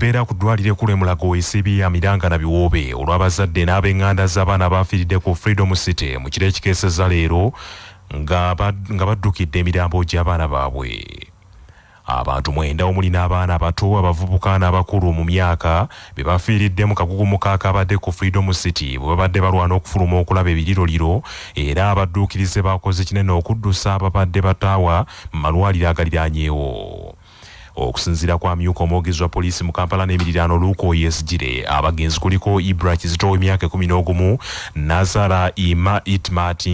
Embeera ku ddwaliro ekkulu e Mulago esiibye ya miranga na biwoobe olw'abazadde n'ab'eŋŋanda z'abaana abaafiiridde ku Freedom City mu kiro ekikeesezza leero nga baddukidde emirambo gy'abaana baabwe. Abantu 9 omuli n'abaana abato, abavubuka n'abakulu mu myaka be bafiiridde mu kagugumuka akabadde ku Freedom City bwe babadde balwana okufuluma okulaba ebiriroliro, era abadduukirize bakoze kinene okuddusa ababadde bataawa mu malwaliro agaliraanyeewo. Okusinziira kwa amyuka omwogezi wa poliisi mu Kampala n'emiriraano Luke Oyesigire, abagenzi kuliko Ibra Kizito w'emyaka 11, Nazara Ima Itmat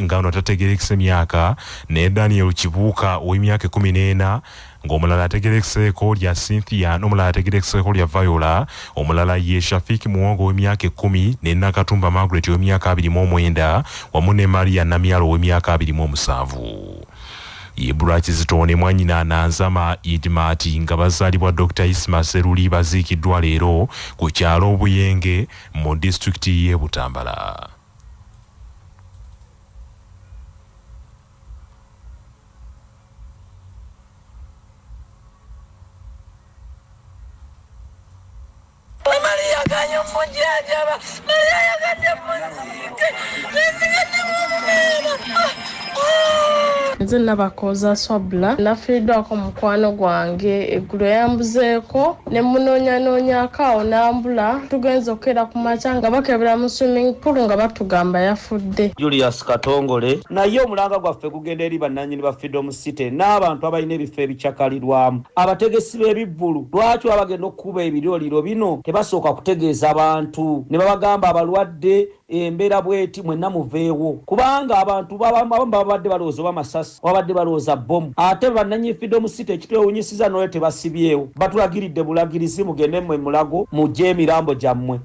nga ono tategeerekese myaka, ne Daniel Kibuuka ow'emyaka 14, ng'omulala ategeerekeseeko lya Cynthia n'omulala ategeerekeseeko lya Viola, omulala ye Shafik Muwongo ow'emyaka 10 ne Nakatumba Margaret ow'emyaka 29 wamu ne Maria Namyalo ow'emyaka 27. Ibra Kizito ne mwannyina Nanzama Idmati nga bazaalibwa Dr. Isma Seruli baziikiddwa leero ku kyalo Buyenge mu disitulikiti y'e Butambala. Maria ganyo mujjanjaba, Maria yagadde muziike, nzigadde mu Nze Nabakooza Swabula, nafiiriddwako mukwano gwange eggulo yambuzeeko ne munoonyanoonyaako awo n'ambula. Tugenze okukeera ku makya nga bakebera mu swimming pool nga batugamba yafudde. Julius Katongole, naye omulanga gwaffe gugenda eri bannannyini ba Freedom City n'abantu abalina ebifo ebicyakalirwamu. Abategesi b'ebivvulu lwaki baba bagenda okukuba ebiriroliro bino tebasooka kutegeeza abantu ne babagamba abalwadde embeera bweti mwenna muveewo, kubanga abantu abamu babadde balowooza oba masasi, babadde balowooza bbomu, ate bannannyini Freedom City ekitwewuunyisiza n'olwo tebasibyewo, batulagiridde bulagirizi mugende mmwe Mulago mujje emirambo gyammwe.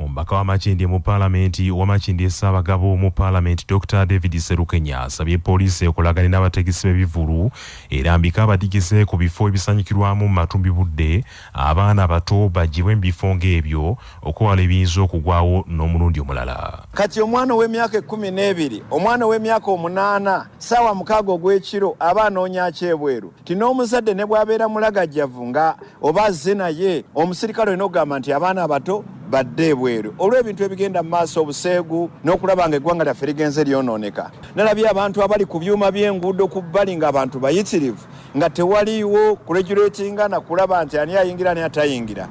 Omubaka wa Makindye mu Paalamenti wa Makindye Ssaabagabo mu Paalamenti Dr. David Serukenya asabye poliisi ekolagane n'abategesi b'ebivvulu erambike abadigize ku bifo ebisanyukirwamu mu matumbi budde, abaana abato baggyibwe mu bifo ng'ebyo okwewala ebiyinza okugwawo n'omulundi omulala. Kati omwana ow'emyaka 12, omwana ow'emyaka 8, ssaawa 6 ogw'ekiro aba anoonya ki ebweru? Ti n'omuzadde ne bw'abeera mulagajjavu nga oba azze naye, omusirikale olina okugamba nti abaana abato badde ebweru olw'ebintu ebigenda mu maaso, obuseegu n'okulaba nga eggwanga lyaffe ligenze lyonooneka. Nalabye abantu abali ku byuma by'enguudo ku bbali ng'abantu bayitirivu nga tewaliiwo kuregulatinga na kulaba nti ani ayingira ani atayingira.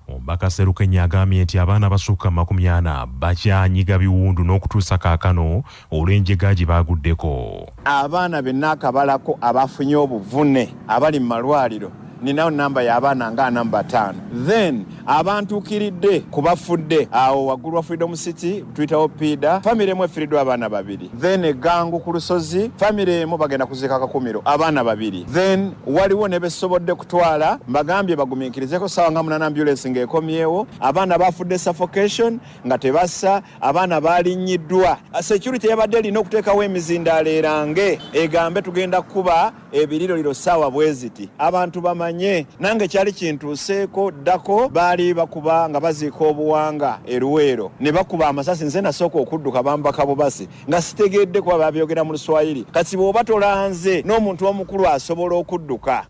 Omubaka Serukenya agambye nti abaana abasukka 40 bakyanyiga biwundu n'okutuusa kaakano olw'enjega gye baaguddeko. Abaana be nnaakabalako abafunye obuvune abali mu malwaliro ninawo namba y'abaana nga 45. Then abantuukiridde ku bafudde awo waggulu wa Freedom City tuyitawo Piida, famire emu efiiriddwa abaana 2. Then Eggangu ku lusozi famire emu bagenda kuziika Kakumiro abaana 2. Then waliwo ne besobodde kutwala, mbagambye bagumiikirizeko ssaawa nga 8 ambulance ng'ekomyewo. Abaana bafudde suffocation nga tebassa, abaana balinnyiddwa. Security yabadde erina okuteekawo emizindaalo erange egambe tugenda kukuba ebiriroliro ssaawa bwe ziti, abantu bamanye. Nange kyali kintuuseeko ddako, baali bakuba nga baziika obuwanga e Luweero ne bakuba amasasi, nze nasooka okudduka bambaka bubasi nga sitegedde kuba babyogera mu Luswayiri. Kati bw'oba tolanze n'omuntu omukulu asobola okudduka.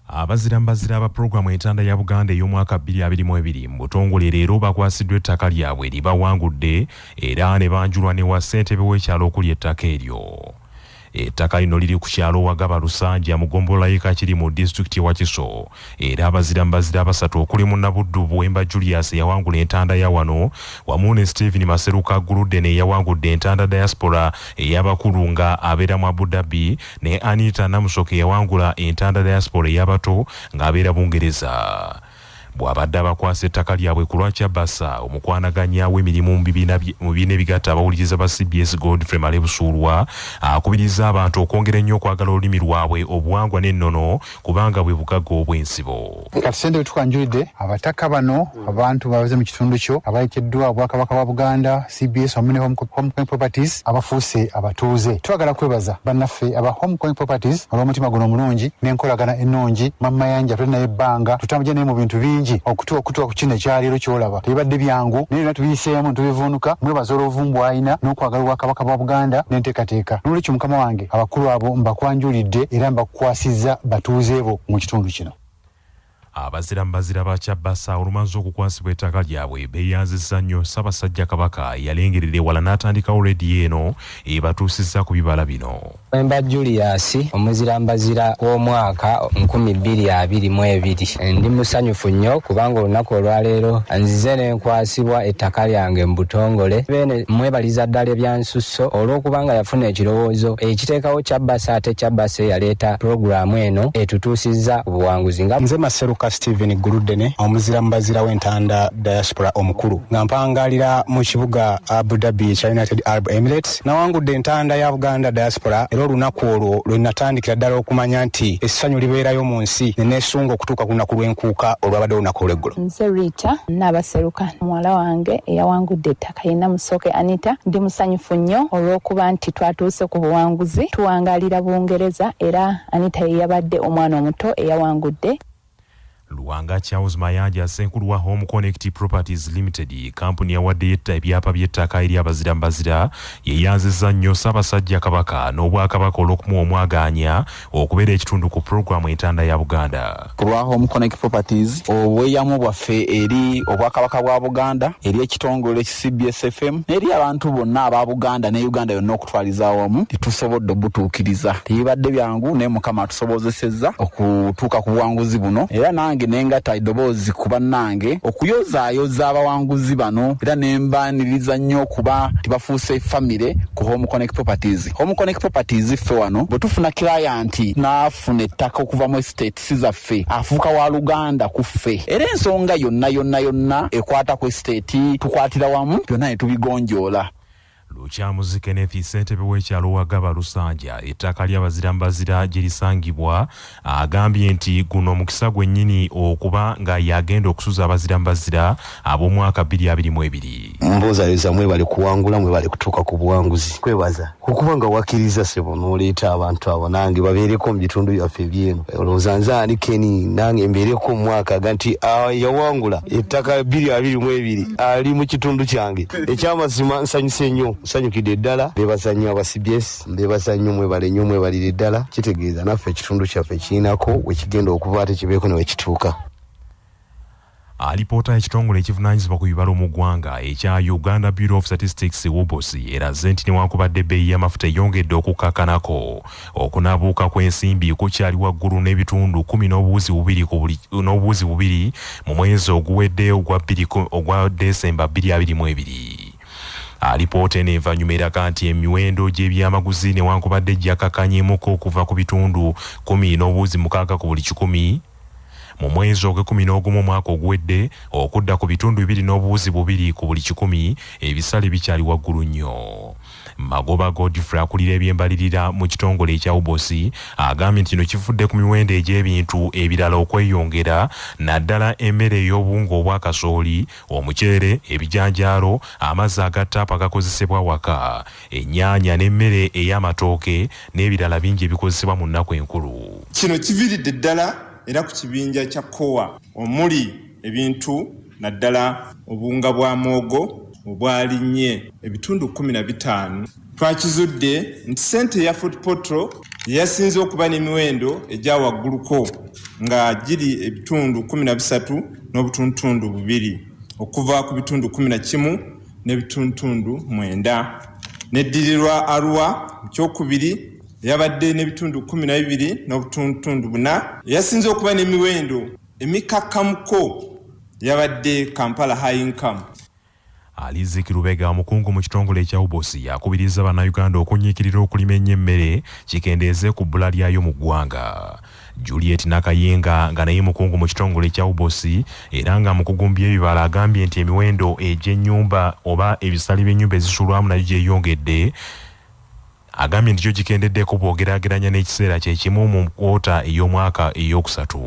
Abazira mbazira aba pulogulaamu Entanda ya Buganda ey'omwaka 2022 mu butongole leero bakwasiddwa ettaka lyabwe libawangudde era ne banjulwa ne wa ssentebe w'ekyalo okuli ettaka eryo. Ettaka lino liri ku kyalo Wagaba Lusanja mu ggombolola y'e Kakiri mu disitulikiti y'e Wakiso, era abazira mbazira abasatu okuli Munnabuddu Buwemba Julius eyawangula entanda ya wano wamu ne Stephen Maseruka Guluddene eyawangudde entanda diaspora ey'abakulu nga abeera mu Abu Dhabi ne Anita Namusoke eyawangula entanda diaspora ey'abato ng'abeera Bungereza. Bw'abadde abakwasa ettaka lyabwe ku lwa Kyabasa, omukwanaganya w'emirimu mu bibiina ebigatta abawuliriza ba CBS Godfrey Male Busuulwa akubiriza abantu okwongera ennyo okwagala olulimi lwabwe, obuwangwa n'ennono kubanga bwe bugagga obw'ensibo. Kati ssentebe tukwanjulidde abataka bano abantu babaze mu kitundu kyo abayekeddwa Obwakabaka bwa Buganda, CBS wamu ne Home Properties abafuuse abatuuze. Twagala kwebaza bannaffe aba Home Properties olw'omutima guno omulungi n'enkolagana ennungi. Mammayanja tuli naye ebbanga, tutambudde naye mu bintu bingi okutuwa ku kino ekyaleero ky'olaba tebibadde byangu, naye byonna tubiyiseemu tubivuunuka. Mwebaza olw'obuvumbu alina n'okwagala Obwakabaka bwa Buganda n'enteekateeka. Noolwekyo mukama wange abakulu abo mbakwanjulidde era mbakukwasizza batuuze bo mu kitundu kino. Abazira mbazira ba Kyabasa olumaze okukwasibwa ettaka lyabwe beeyanzizza nnyo Ssaabasajja Kabaka yalengerera ewala n'atandikawo rediyo eno ebatuusizza ku bibala bino. Wemba Julius, omuzira mbazira w'omwaka 2022. Ndi musanyufu nnyo kubanga olunaku olwaleero nzize ne nkwasibwa ettaka lyange mu butongole. Beene mwebaliza ddala ebyansusso olw'okubanga yafuna ekirowoozo ekiteekawo Kyabasa, ate Kyabasa eyaleeta pulogulaamu eno etutuusizza ku buwanguzi. Nga nze Maseruka Steven Guluddene, omuzira mbazira w'Entanda Diaspora omukulu, nga mpangalira mu kibuga Abu Dhabi ekya United Arab Emirates. Nawangudde Entanda ya Buganda Diaspora, era olunaku olwo lwe natandikira ddala okumanya nti essanyu libeerayo mu nsi, ne neesunga okutuuka ku lunaku lw'enkuuka olwabadde olunaku olw'eggulo. Nze Rita Naabaseruka, muwala wange eyawangudde ettaka yenna Musooke Anita. Ndi musanyufu nnyo olw'okuba nti twatuuse ku buwanguzi. Tuwangaalira Bungereza, era Anita ye yabadde omwana omuto eyawangudde. Luwanga Charles Mayanja, ssenkulu wa Home Connect Properties Limited, kampuni yawadde ebyapa by'ettaka eri abazira mbazira, yeeyanzizza nnyo Ssaabasajja Kabaka n'Obwakabaka olw'okumuwa omwagaanya okubeera ekitundu ku pulogulaamu Entanda ya Buganda. Ku lwa Home Connect Properties, obweyamo bwaffe eri Obwakabaka bwa Buganda, eri ekitongole CBS FM n'eri abantu bonna aba Buganda ne Uganda yonna okutwaliza awamu, tetusobodde obutuukiriza. Tebibadde byangu, naye Mukama atusobozesezza okutuuka ku buwanguzi buno, era nange nengatta eddoboozi ku bannange okuyozaayoza abawanguzi bano, era ne mbaaniriza nnyo okuba tibafuuse famire ku Home Connect Properties. Home Connect Properties, ffe wano bwe tufuna client n'afuna ettaka okuva mu estates zaffe, afuuka wa luganda ku ffe, era ensonga yonna yonna yonna ekwata ku estate tukwatira wamu byonna ne tubigonjoola. Lukyamuzi Kenneth, ssentebe w'ekyalo Wagaba Lusanja ettaka ly'abazira mbazira gye lisangibwa, agambye nti guno omukisa gwennyini okuba nga yagenda okusuza abazira mbazira ab'omwaka 2022. Mbuuzayoza, mwebale kuwangula, mwebale kutuuka ku buwanguzi. Kwebaza kukuba nga wakkiriza ssebo n'oleeta abantu abo nange babeereko mu bitundu byaffe ebyeno. Olowooza nze ani Keni, nange mbeereko mu mwaka ga nti yawangula ettaka 2022 ali mu kitundu kyange. Ekyamazima nsanyuse nnyo, nsanyukidde ddala. Mbebaza nnyo aba CBS, mbebaza nnyo, mwebale nnyo, mwebalire ddala. Kitegeeza naffe ekitundu kyaffe kirinako wekigenda okuva, ate kibeeko ne wekituuka. Alipoota y'ekitongole ekivunaanyizibwa ku bibalo mu ggwanga ekya Uganda Bureau of Statistics, UBOS, eraze nti newankubadde ebbeeyi y'amafuta eyongedde okukakkanako, okunaabuuka kw'ensimbi kukyali waggulu n'ebitundu 10.2 mu mwezi oguwedde ogwa Desemba 2022. Alipoota eno envannyuma eraga nti emiwendo gy'ebyamaguzi newankubadde gyakakkanyeemuko okuva ku bitundu 10.6 ku buli kikumi mu mwezi ogw'e11 omwaka oguwedde okudda ku bitundu 2.2 ku buli kikumi, ebisale bikyali waggulu nnyo. Magoba Godfrey, akulira ebyembalirira mu kitongole ekya UBOS, agambye nti kino kivudde ku miwendo egy'ebintu ebirala okweyongera, naddala emmere ey'obuwunga obwa kasooli, omuceere, ebijanjaalo, amazzi aga ttaapu agakozesebwa waka, ennyaanya n'emmere ey'amatooke n'ebirala bingi ebikozesebwa mu nnaku enkulu. Kino kiviiridde ddala era ku kibinja kya kowa omuli ebintu naddala obuwunga bwa muwogo obwalinnye ebitundu 15. Twakizudde nti ssente ya Fort Portal yasinze okuba n'emiwendo egya wagguluko nga giri ebitundu 13.2 okuva ku bitundu 11 n'ebitundutundu 9, neddirirwa Arua mu kyokubiri yabadde n'ebitundu 12.4. Eyasinze okuba n'emiwendo emikakkamuko yabadde Kampala High Income. Aliziki Lubega, omukungu mu kitongole ekya UBOS, yakubiriza Bannayuganda okunyiikirira okulima ennyo emmere kikendeeze ku bbula lyayo mu ggwanga. Juliet Nakayenga, nga naye mukungu mu kitongole ekya UBOS era nga mukugu mu by'ebibala, agambye nti emiwendo egy'ennyumba oba ebisale by'ennyumba ezisulwamu nayo gyeyongedde. Agambye nti kyo kikendeddeko bw'ogeraageranya n'ekiseera kye kimu mu kwota ey'omwaka ey'okusatu.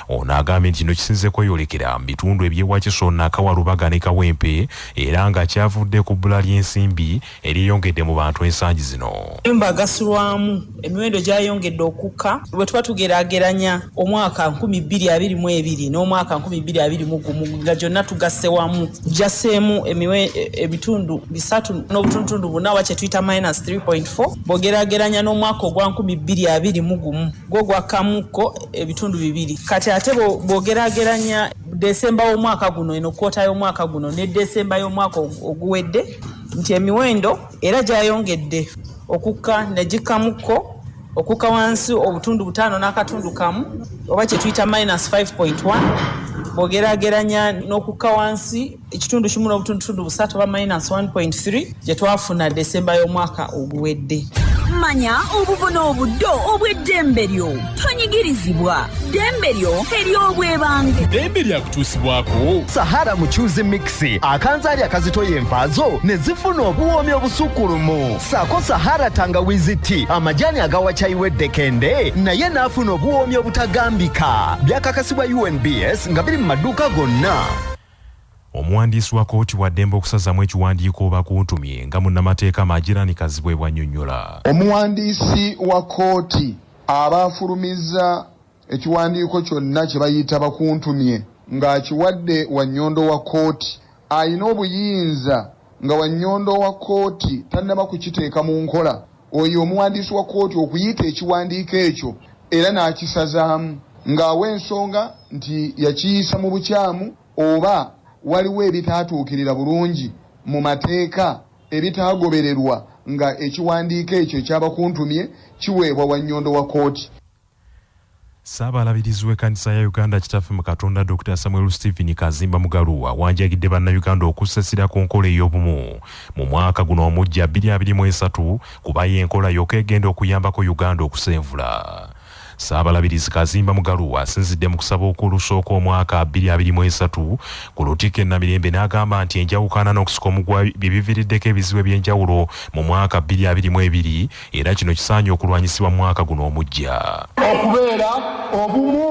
Ono agambye nti kino kisinze kweyolekera mu bitundu eby'e Wakiso, Nakawa, Lubaga ne Kawempe, era nga kyavudde ku bbula ly'ensimbi eryeyongedde mu bantu ensangi zino. Amayumba agasulwamu emiwendo gyayongedde okukka bwe tuba tugeraageranya omwaka 2022 n'omwaka 2021, nga gyonna tugasse wamu gyaseemu ebitundu 3.4 oba kye tuyita minus 3. 6.4 bw'ogeraageranya n'omwaka ogwa 2021 gwo gwakkamuko ebitundu 2. Kati ate bw'ogeraageranya Desemba w'omwaka guno, eno kwota y'omwaka guno ne Desemba y'omwaka oguwedde, nti emiwendo era gyayongedde okukka ne gikkamuko okukka wansi obutundu 5.1 oba kye tuyita -5.1 bw'ogeraageranya n'okukka wansi ekitundu 1.3 oba -1.3 gye twafuna Desemba y'omwaka oguwedde. Manya obuvuna obuddo obw'eddembe lyo, tonyigirizibwa. Ddembe lyo ery'obwebange. Ddembe lyakutuusibwako Sahara Muchuzi Mixi, akanzaali akazitoya envaazo ne zifuna obuwoomi obusukkulumu. Saako Sahara Tangawizi Tea, amajaani agawa caayi w'eddekende naye n'afuna obuwoomi obutagambika. Byakakasibwa UNBS nga biri mu maduuka gonna. Omuwandiisi wa kkooti wa ddembe okusazaamu ekiwandiiko bakuntumye nga munnamateeka Majirani Kazibwe bw'annyonnyola. Omuwandiisi wa kkooti aba afulumizza ekiwandiiko kyonna kye bayita bakuntumye ng'akiwadde wannyondo wa kkooti, alina obuyinza nga wannyondo wa kkooti tannaba kukiteeka mu nkola, oyo omuwandiisi wa kkooti okuyita ekiwandiiko ekyo era n'akisazaamu ng'awa ensonga nti yakiyisa mu bukyamu oba waliwo ebitaatuukirira bulungi mu mateeka ebitaagobererwa nga ekiwandiiko ekyo ekyabakuntumye kiweebwa wannyondo wa kkooti. Ssaabalabirizi w'ekkanisa ya Uganda Kitaffe mu Katonda Dr. Samuel Stephen Kazimba Mugalu awanjagidde bannayuganda okussasira ku nkola ey'obumu mu mwaka guno omuggya 2023 kuba y'enkola yokka egenda okuyambako Uganda okusenvula. Ssaabalabirizi Kazimba Mugalu asinzidde mu kusaba okwolusooka omwaka 2023 ku Lutikko e Namirembe n'agamba nti enjawukana n'okusika omugwa bye biviiriddeko ebizibu eby'enjawulo mu mwaka 2022 era kino kisaanye okulwanyisibwa mu mwaka guno omuggya. Okubeera obumu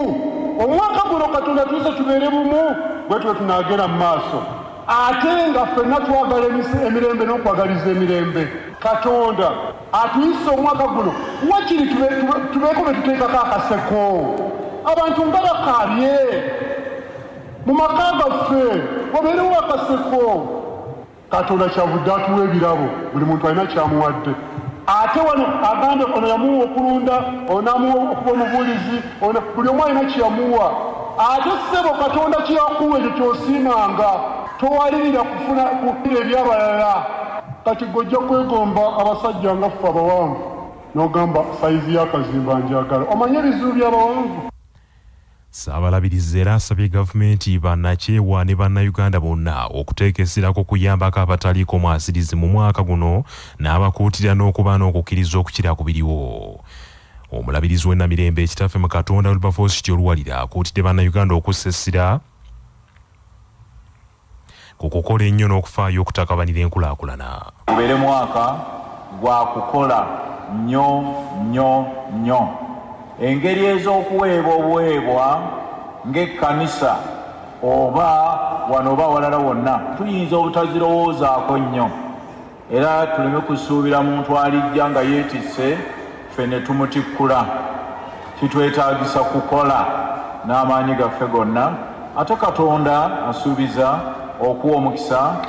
omwaka guno Katonda tuyise tubeere bumu bwe tuba tunaagera mu maaso, ate nga ffenna twagala emirembe n'okwagaliza emirembe. Katonda atuyise omwaka guno wakiri tubeeko bwe tuteekako akaseko, abantu nga bakaabye mu maka gaffe wabeerewo akaseko. Katonda kyavudde atuwa ebirabo, buli muntu alina kyamuwadde. Ate wano agambye ono yamuwa okulunda, ono amuwa okuba omubuulizi, buli omu alina kyeyamuwa. Ate ssebo Katonda kyeyakuwa ekyo ky'osiimanga, towalirira kufuna kuira ebyabalala. Kati gojja kwegomba abasajja nga ffe abawanvu n'ogamba sayizi y'akazimba njagala, omanye ebizibu by'abawanvu. Ssaabalabirizi era asabye gavumenti, bannakyewa ne bannayuganda bonna okuteeka essira ku kuyambako abataliiko mwasirizi mu mwaka guno n'abakuutira n'okuba n'okukkiriza okukira ku biriwo. Omulabirizi w'e Namirembe Kitaffe mu Katonda Wilberforce Oluwalira akuutidde bannayuganda okussa essira ku kukola ennyo n'okufaayo okutakabanira enkulaakulana. Gubeere mwaka gwa kukola nnyo nnyo nnyo. Engeri ez'okuweebwa obuweebwa ng'ekkanisa oba wano oba walala wonna tuyinza obutazirowoozaako nnyo, era tuleme kusuubira muntu alijja nga yeetisse ffe ne tumutikkula. Kitwetaagisa kukola n'amaanyi gaffe gonna, ate Katonda asuubiza okuwa omukisa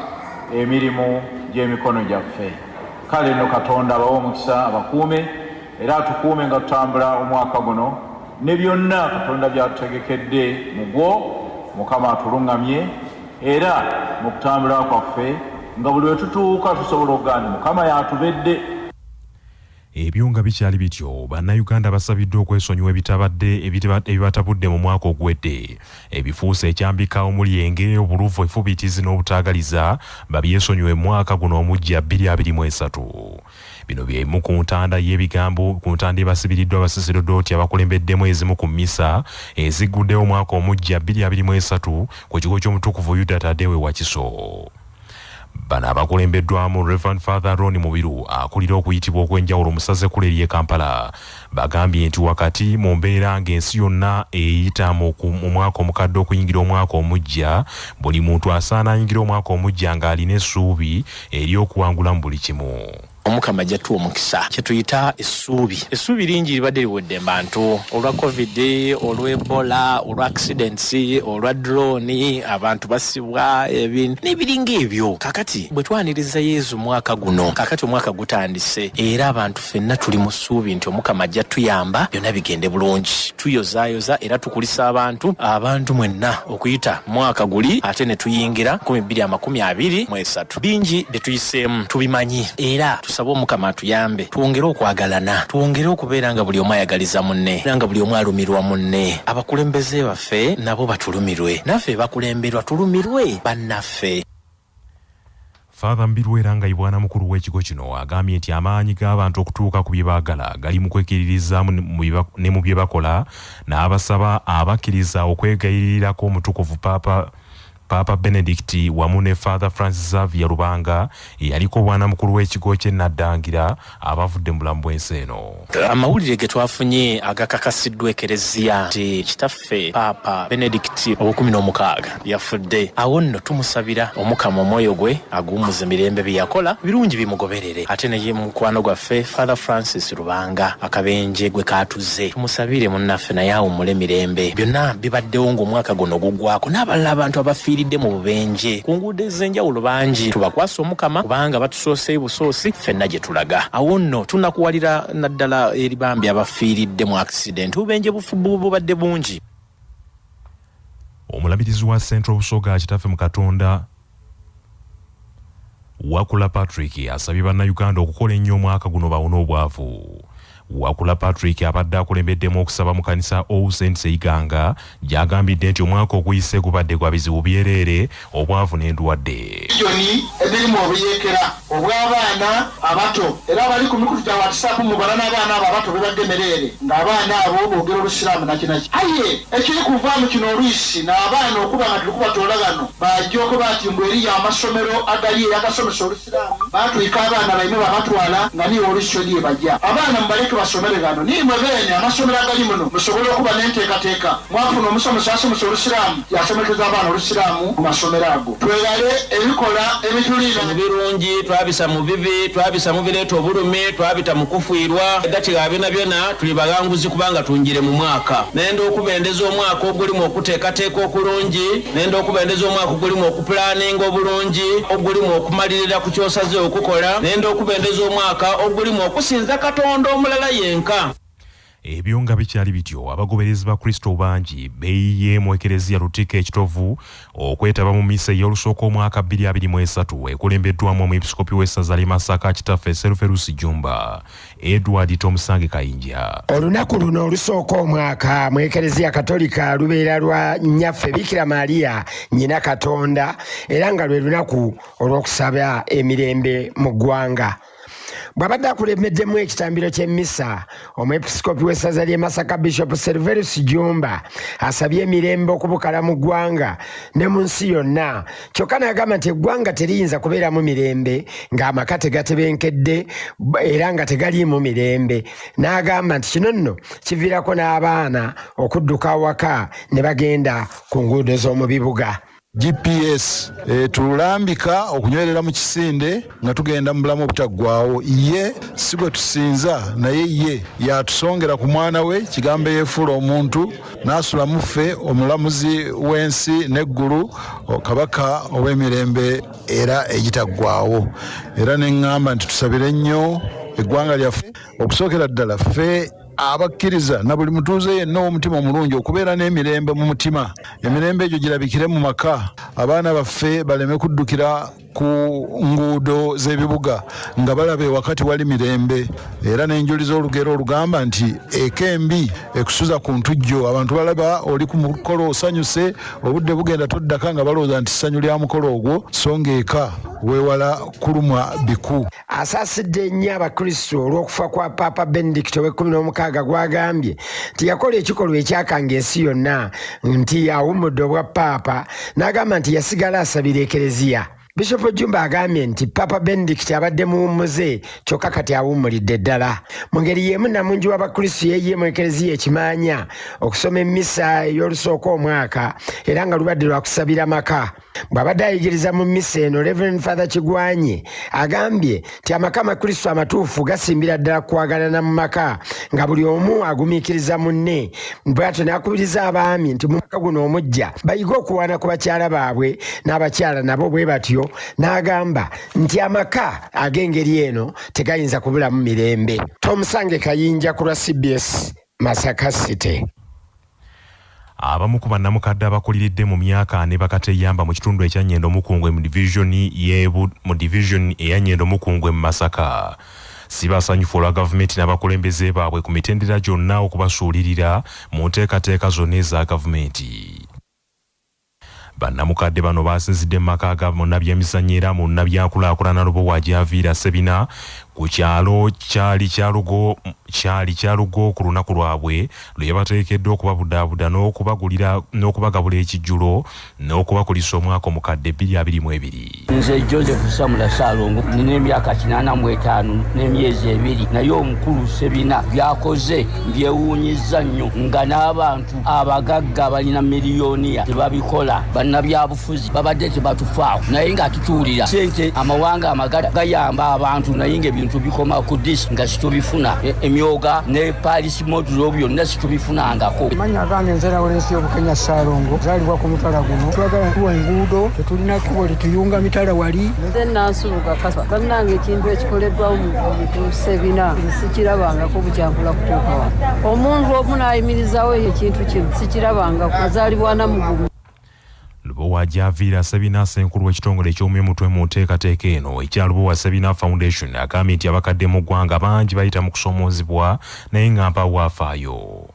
emirimu gy'emikono gyaffe. Kale nno Katonda abawe omukisa, abakuume era atukuume nga tutambula omwaka guno ne byonna Katonda by'atutegekedde mu gwo. Mukama atuluŋŋamye era mu kutambula kwaffe nga buli we tutuuka tusobola okugamba Mukama y'atubedde. Ebyo nga bikyali bityo, bannayuganda basabiddwa okwesonyiwa ebitabadde ebibatabudde mu mwaka oguwedde ebifuuse ekyambika omuli enge, obuluvu, efubitizi n'obutaagaliza babyesonyiwe mu mwaka guno omuggya 2023. Bino byemu ku ntanda y'ebigambo ku ntanda ebasibiriddwa abasaserdoti abakulembeddemu ezimu ku mmisa ezigguddewo omwaka omuggya 2023 ku kigo ky'omutukuvu Yuda Tadewe Wakiso. Bano abakulembeddwamu Reverend Father Ron Mubiru akulira okuyitibwa okw'enjawulo mu ssaza ekkulu ery'e Kampala bagambye nti wakati mu mbeera ng'ensi yonna eyita mu mwaka omukadde okuyingira omwaka omuggya, buli muntu asaana ayingira omwaka omuggya ng'alina essuubi ery'okuwangula mu buli kimu. Omukama ajja tuwa omukisa kye tuyita essuubi. Essuubi lingi libadde liwedde bantu olwa COVID, olw'Ebola, olwa accidents, olwa drone, abantu basibwa ebintu n'ebiringa ebyo. Kakati bwe twaniriza Yezu mwaka guno, kakati omwaka gutandise, era abantu ffenna tuli mu ssuubi nti Omukama ajja tuyamba byonna bigende bulungi. Tuyozaayoza era tukulisa abantu mwenna okuyita mwaka guli ate ne tuyingira 2023. Bingi bye tuyiseemu tubimanyi, era tusaba Omukama atuyambe twongere okwagalana, twongere okubeera nga buli omu ayagaliza munne, era nga buli omu alumirwa munne. Abakulembeze baffe nabo batulumirwe, naffe bakulemberwa tulumirwe bannaffe. Father Mbiru era nga ibwana mukulu w'ekigo kino agambye nti amaanyi g'abantu okutuuka ku bye baagala gali mu kwekkiririza ne mu bye bakola, n'abasaba abakkiriza okwegayirirako omutukuvu Papa Benedict wamu ne Father Francis Xavier Lubanga eyaliko bwana mukulu w'ekigo ky'e Naddangira abavudde mu bulamu bw'ensi eno. Amawulire ge twafunye agakakasiddwa Ekereziya nti kitaffe Papa Benedict ow'16 yafudde. Awo nno tumusabira Omukama omwoyo gwe aguwummuze mirembe, bye yakola birungi bimugoberere. Ate ne mukwano gwaffe Father Francis Lubanga akabenje gwe kaatuze, tumusabire munnaffe naye awummule mirembe. Byonna bibaddewo ng'omwaka guno guggwako, n'abalala abantu abafiiridde mu bubenje ku nguudo ez'enjawulo bangi tubakwasa Omukama kubanga batusooseeyo busoosi ffenna gye tulaga. Awo nno tunakuwalira naddala eri bambi abafiiridde mu accident, obubenje bubadde bungi. Omulabirizi wa Central Busoga Kitaffe mu Katonda Wakula Patrick asabye bannayuganda okukola ennyo omwaka guno bawone obwavu. Wakula Patrick abadde akulembeddemu okusaba mu kanisa All Saints e Iganga, gy'agambidde nti omwaka oguyise gubadde gwa bizibu byereere, obwavu n'endwadde. Miliyoni emirimu obuyeekera obw'abaana abato, era abali ku mikutu gya WhatsApp mubala n'abaana abo abato bebagemereere ng'abaana abo boogera Olusiraamu nakinaki. Aye ekiri kuvaamu kino olwisi n'abaana okuba nga tuli kubatoola gano bajja okuba nti mbu eriyo amasomero agali eyo agasomesa Olusiraamu, baatwika abaana baime babatwala nga niiwe olwisi eriye bajja. Abaana mubaleke basomere gano, niimwe beene amasomero agali muno musobole okuba n'enteekateeka. Mwafuna omusomesa asomesa Olusiraamu yasomekeza abaana Olusiraamu mu masomero ago. Twegale ebikola ebituliira mu birungi, twabisa mu bibi, twabisa mu bireeta obulumi, twabita mu kufiirwa. Gati ga byonna byonna tuli baganguzi kubanga tunjire mu mwaka. Nenda okubendeza omwaka ogulimu okuteekateeka okulungi, nenda okubendeza omwaka ogulimu okupulaninga obulungi, ogulimu okumalirira ku ky'osaze okukola, nenda okubendeza omwaka ogulimu okusinza Katonda omulala yenka. Ebyo nga bikyali bityo, abagoberezi ba Kristo bangi beeyiye mu Ekereziya Lutikko Ekitovu okwetaba mu misa ey'olusooka omwaka 2023 ekulembeddwamu omwepiskopi w'essaza ly'e Masaka Kitaffe Serverus Jjumba. Edward Tomusange Kayinja. Olunaku luno olusooka omwaka mu Ekereziya Katolika lubeera lwa Nnyaffe Bikira Maria nnyina Katonda, era nga lwe lunaku olw'okusaba emirembe mu ggwanga. Bw'abadde akulembeddemu ekitambiro ky'emmisa, omwepiskopi w'essaza ly'e Masaka Bishop Serverus Jjumba asabye emirembe okubukala mu ggwanga ne mu nsi yonna, kyokka n'agamba nti eggwanga teriyinza kubeeramu mirembe ng'amaka tegatebenkedde era nga tegaliimu mirembe. N'agamba nti kino nno kiviirako n'abaana okudduka awaka ne bagenda ku nguudo z'omu bibuga. GPS tulambika okunywerera mu kisinde nga tugenda mu bulamu obutaggwaawo. Ye si gwe tusinza, naye ye yatusongera ku mwana we, kigambo yeefuula omuntu n'asula mu ffe, omulamuzi w'ensi n'eggulu, kabaka ow'emirembe era egitaggwaawo. Era ne ŋŋamba nti tusabire nnyo eggwanga lyaffe, okusookera ddala ffe abakkiriza na buli mutuuze yenna ow'omutima omulungi okubeera n'emirembe mu mutima. Emirembe egyo girabikire mu maka, abaana baffe baleme kuddukira ku nguudo z'ebibuga nga balaba ewaka tewali mirembe. Era n'enjuliza olugero olugamba nti eka embi ekusuza ku ntujjo. Abantu balaba oli ku mukolo osanyuse, obudde bugenda toddaka nga balowooza nti ssanyu lya mukolo ogwo, so ng'eka weewala kulumwa biku. Asaasidde nnyo Abakristo olw'okufa kwa Paapa Benedict ow'16 gw'agambye nti yakola ekikolwa ekyakanga ensi yonna, nti awummudde obwa Paapa, n'agamba nti yasigala asabira Ekereziya. Bishop Jjumba agambye nti Papa Benedict abadde muwummuze kyokka kati awummulidde ddala. Mu ngeri y'emu namungi w'Abakristo yeeyiye mu Ekereziya ekimaanya okusoma emmisa ey'olusooka omwaka, era nga lubadde lwa kusabira maka. Bw'abadde ayigiriza mu mmisa eno, Reverend Father Kigwanye agambye nti amaka amakristo amatuufu gasimbira ddala kwagalana mu maka, nga buli omu agumiikiriza munne. Bw'atyo n'akubiriza abaami nti mu mwaka guno omujja bayige okuwaana ku bakyala baabwe, n'abakyala nabo bwe batyo, n'agamba nti amaka ag'engeri eno tegayinza kubulamu mirembe. Tomusange Kayinja ku lwa CBS, Masaka City. Abamu ku bannamukadde abakuliridde mu myaka ne bakateyamba mu kitundu ekya Nyendo Mukungwe mu division eya Nyendo Mukungwe mu Masaka si basanyufu olwa gavumenti n'abakulembeze baabwe ku mitendera gyonna okubasuulirira mu nteekateeka zonna eza gavumenti. Bannamukadde bano basinzidde mu maka ga munnabyemizannyo era munnabyankulaakulana Lubowa Gyaviira Ssebina ku kyalo kyali Kyalugo ku lunaku lwabwe lwe yabateekeddwa okubabudaabuda n'okubagabula ekijjulo n'okubakulisa omwaka omukadde 2022. Nze Joseph Samula Ssalongo, nina emyaka 85 n'emyezi 2, naye omukulu Ssebina byakoze byewuunyizza nnyo, nga n'abantu abagagga balina miliyoniya tebabikola. Bannabyabufuzi babadde tebatufaako, naye nga tutuwulira sente amawanga amagala gayamba abantu, naye ng'ebintu bikoma ku disi nga situbifuna. Emyoga ne Paris modulo byonna situbifunangako. Manya agange nze Lawrence Obukenya Ssalongo, zaalibwa ku mutala guno. Twagala kuwa enguudo, tetulina kkubo lituyunga mitala wali. Nze Nansubuga Kaswa, bannange ekintu ekikoleddwawo mu Ssebina sikirabangako bukyankula kutuuka wano. Omuntu omu n'ayimirizaawo ekintu kino sikirabangako, azaalibwa Namugumu. Lubowa Gyaviira Ssebina, ssenkulu w'ekitongole eky'omwemutwe mu nteekateeka eno ekya Lubowa Ssebina Foundation, agambye nti abakadde mu ggwanga bangi bayita mu kusoomoozebwa naye nga mpaawo afaayo.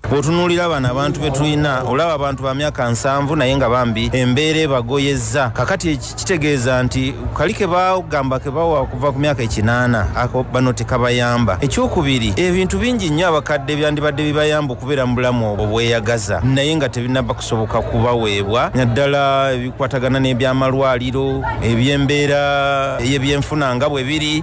Bw'otunuulira bano abantu be tulina, olaba abantu ba myaka 70 naye nga bambi embeera ebagoyezza. Kakati kitegeeza nti kali ke bagamba ke bawa okuva ku myaka 80 ako bano tekabayamba. Ekyokubiri, ebintu bingi nnyo abakadde byandibadde bibayamba okubeera mu bulamu obwo bweyagaza, naye nga tebinnaba kusoboka kubaweebwa, naddala ebikwatagana n'ebyamalwaliro, ebyembeera y'ebyenfuna nga bwe biri.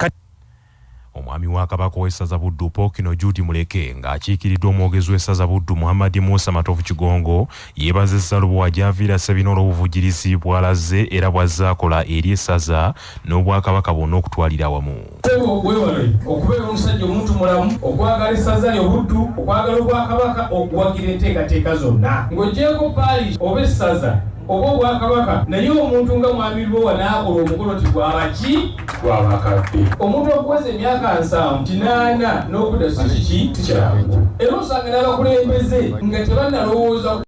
Omwami wa Kabaka w'essaza Buddu Ppookino Jude Muleke ng'akiikiriddwa omwogezi w'essaza Buddu Muhammad Musa Matovu Kigongo yeebazizza Lubowa Gyaviira Ssebina olw'obuvujjirizi bw'alaze era bw'azze akola eri essaza n'Obwakabaka bwonna okutwalira awamu. Ssebo weewale okubeera omusajja omuntu mulamu, okwagala essaza lyo Buddu, okwagala Obwakabaka, okuwagira enteekateeka zonna. Ng'oggyeeko parish oba essaza oba Obwakabaka, naye omuntu nga Mwami Lubowa n'akola omukolo ti gwabaki? Gwabakadde. Omuntu okuweza emyaka 70, 80 n'okudda si kiki? Si kyangu. Era osanga n'abakulembeze nga tebannalowooza.